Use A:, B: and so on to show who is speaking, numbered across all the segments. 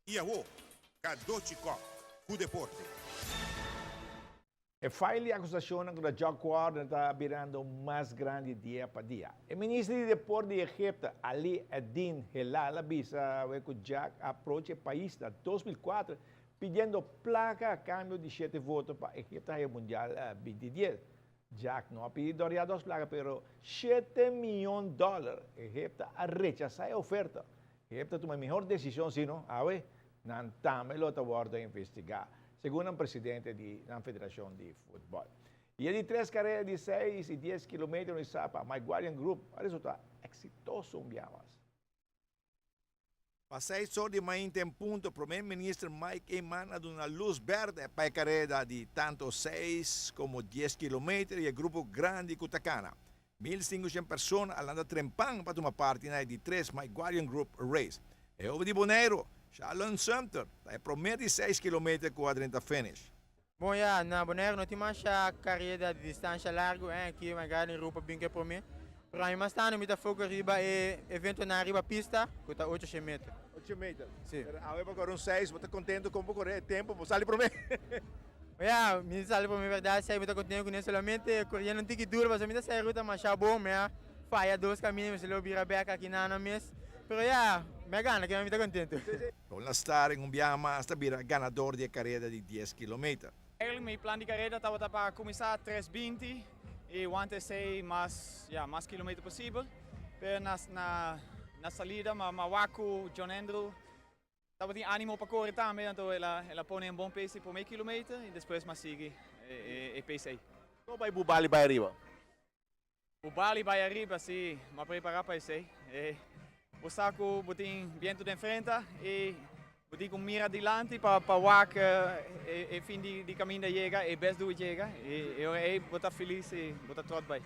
A: Y awo, Cadochi Kock cu deporte.
B: E file di acusacionnan contra Jack Warner ta birando mas grandi dia pa dia. E minister di deporte di Egipto, Ali Eddin Helal a bisa awe cu Jack a aprocha e pais na 2004 pidiendo placa a cambio di shete voto pa Egipto haya Mundial 2010. Jack no a pidi Doriado dos placa pero 7 miyon dollar. Egipto a rechasa e oferta. Egipto a tuma e mihor decision, sino awe nan tambe lo ta wordo investiga, segun e presidente di e Federacion di Futbol. Y e di tres careda di 6 y 10 kilometer na pa My Guardian Group a resulta exitoso un biaha mas. Pa 6 or di mainta en punto, Prome Minister Mike Eman a duna luz berde pa e careda di tanto 6 como 10 kilometer y e grupo grandi cu ta cana. 1500 persona a lanta trempan pa tuma parti na di tres My Guardian Group Race. E over di Bonaire, Shalom Sumter, e prome di 6 kilometer cu a drenta finish.
C: Bon, ja, na Bonaire no tin mas careda di distancia largo, eh, aki My Guardian Group bin cu pa mi. Pero ami mas tanto mi ta foca riba e evento na riba pista, cu ta 800 meter.
B: 8 meter.
C: Si.
B: Pero awe pa core un 6, bo ta contento con core tempo, bo sali prome.
C: Ja, mi sali pa mi berdad, si mi ta contento cu no solamente coriendo un tiki duro, mas mi ta sa ruta mas bon, mi faya dos caminda, mi lo bira back aki na mes. Pero ja, mi gana, cu mi ta contento.
B: Roland Star un biaha mas ta bira ganador di careda di 10 kilometer.
D: Eigenlijk mi plan di careda tabata pa cuminsa 3.20 y wanta esey mas, ja, mas kilometer posibel. Pero na salida, m'a wak cu John Andrew tabatin animo pa core tambe, anto el a pone un bon pace pa mey kilometer y despues m'a sigui e pace ey.
B: Con bay Bubali bay ariba?
D: Bubali bay ariba, si, m'a prepara pa esey. E, o saco botin viento de enfrente e botin com mira adiante pa wak e fin di caminho chega e best do chega e bo ta feliz y bo ta trot bay.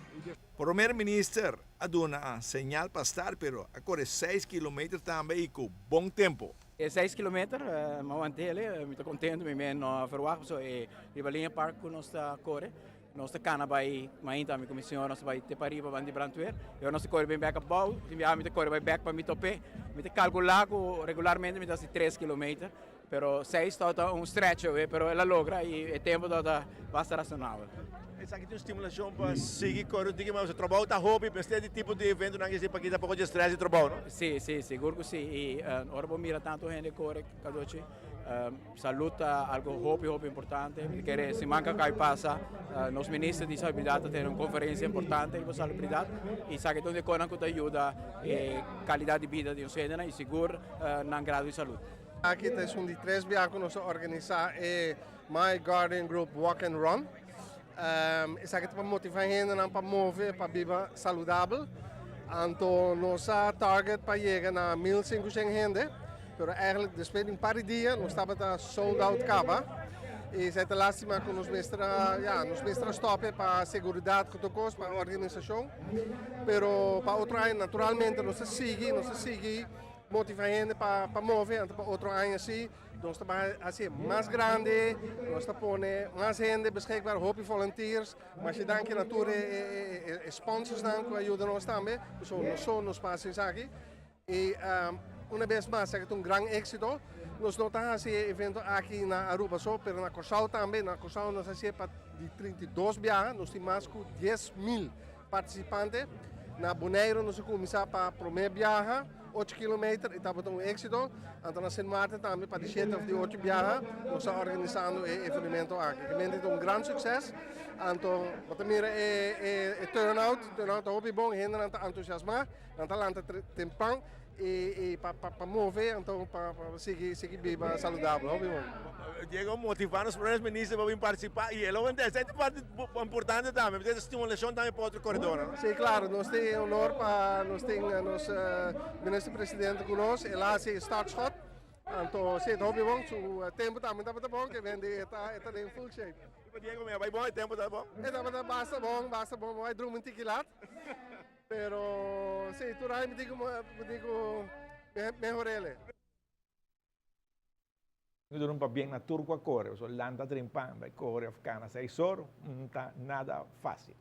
B: Prome Minister a duna señal pa start, pero a core 6 kilometer tambe y cu bon tempo.
E: 6 kilometer, m'a want'e, mi ta contento, mi no verwacht, so e riba liña park cu nos ta core. Nos ta cana bay mainta mi cu mi señora, nos bay te pariba banda di brandweer. Y nos ta core bin back abou, si mi ta core bay back pa mi tope. Mi ta calcula cu regularmente mi ta 3 kilometer, pero 6 ta un stretch, pero el a logra y e tempo ta basta razonabel.
B: Esaki ta un stimulacion pa sigui core, diga, mas trabou ta hopi, pero e tipo di evento nan pa kita poco di stress di trabou, no?
E: Si, sigur cu si. Y ora bo mira tanto hende core, Cadochi, salud ta algo hopi, hopi importante. Kier siman cu a pasa, nos minister di Salubridad tin un conferencia importante di salubridad y sabi unda cu ta yuda calidad di bida di un hende y sigur na grado di salud.
F: Aki ta un di tres biaha cu nos a organisa e My Guardian Group Walk and Run. Esaki ta pa motiva hende pa move, pa biba saludabel. Anto, nos target pa yega na 1500 hende, pero eigenlijk despues di un par di dia nos tabata sold out caba. Y ta lastima cu nos mester, ja, nos mester stop pa seguridad cu cos, pa organisacion. Pero pa otro aña, naturalmente, nos ta sigui motiva hende pa move, anto pa otro aña si, nos ta haci mas grandi, nos ta pone mas hende beschikbaar, hopi volunteers, mas danki na tur e sponsors nan cu a yuda nos tambe, so nos so nos pasa aki. Y un biaha mas, ta un gran exito. Nos no ta haci e evento aki na Aruba so, pero na Corsou tambe. Na Corsou nos a haci pa di 32 biaha, nos tin mas cu 10 mil participante. Na Bonaire nos a cuminsa pa prome biaha, 8 kilometer, y tabata un exito. Anto na Sint Maarten tambe pa di 7 of di 8 biaha, nos ta organisando e evento aki. Ta un gran suceso. Anto, bo ta mira e turnout ta hopi bon, hende ta entusiasma, nan ta lanta trempan y pa move, anto pa sigui biba
B: saludabel, hopi bon. Diego, motiva e prome minister pa participa y e ta e parti importante tambe, e stimulacion tambe pa otro coredo. No?
F: Si, claro, nos tin honor pa nos tin nos minister presidente cu nos, el a haci startschot. Anto, si, hopi bon, su tempo tambe ta bon, cu bende ta den full shape.
B: Diego, mi bay bon, e tempo ta bon.
F: Ta basta bon, bay drumi un tiki laat. Pero, si, tur aña mi digo, mehor'e.
B: Mi un pabien na tur cu a core, so lanta trempan, bay core of cana 6 or, no ta nada facil.